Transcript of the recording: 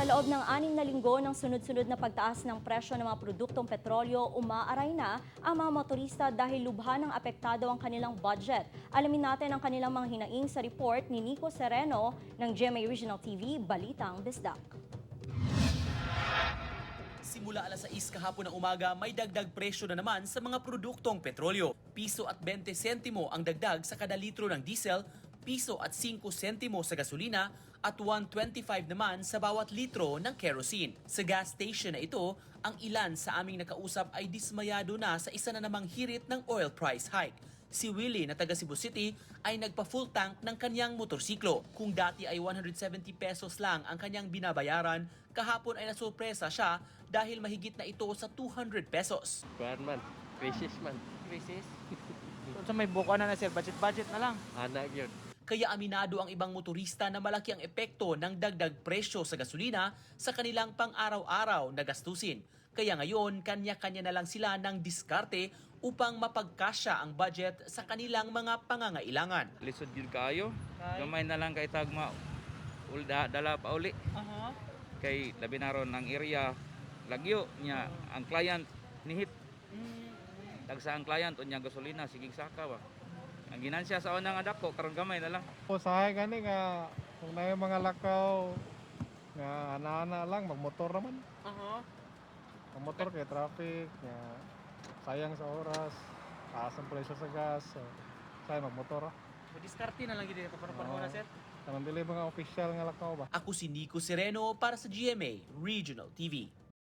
Sa loob ng 6 na linggo ng sunod-sunod na pagtaas ng presyo ng mga produktong petrolyo, umaaray na ang mga motorista dahil lubha ng apektado ang kanilang budget. Alamin natin ang kanilang mga hinaing sa report ni Nico Sereno ng GMA Regional TV, Balitang Bisdak. Simula alas 6 kahapon ng umaga, may dagdag presyo na naman sa mga produktong petrolyo. Piso at 20 sentimo ang dagdag sa kada litro ng diesel, piso at 5 sentimo sa gasolina at 1.25 naman sa bawat litro ng kerosene. Sa gas station na ito, ang ilan sa aming nakausap ay dismayado na sa isa na namang hirit ng oil price hike. Si Willie na taga Cebu City ay nagpa-full tank ng kanyang motorsiklo. Kung dati ay 170 pesos lang ang kanyang binabayaran, kahapon ay nasurpresa siya dahil mahigit na ito sa 200 pesos. Kuan man, crisis man. Crisis. So, may buko na na, sir, budget budget na lang. Ana gyud. Kaya aminado ang ibang motorista na malaki ang epekto ng dagdag presyo sa gasolina sa kanilang pang-araw-araw na gastusin. Kaya ngayon, kanya-kanya na lang sila ng diskarte upang mapagkasya ang budget sa kanilang mga pangangailangan. Lisod gyud kaayo. Kay? Gamay na lang kay tagma ulda dala pa uli kay labi na ron ang area lagyo nya ang client nihit tagsa ang client unya gasolina sigig saka ba. Ang ginansya sa una nga dako karon gamay na lang. Usahay gani nga kung na mga lakaw nga ana-ana lang, magmotor naman. Magmotor kay traffic nga sayang sa oras, taas ang presyo sa gas. So, sayang magmotor ah. Diskarte na lang gid pa Oo. na, sir. Kanang dili mga official nga lakaw ba. Ako si Nico Sereno para sa GMA Regional TV.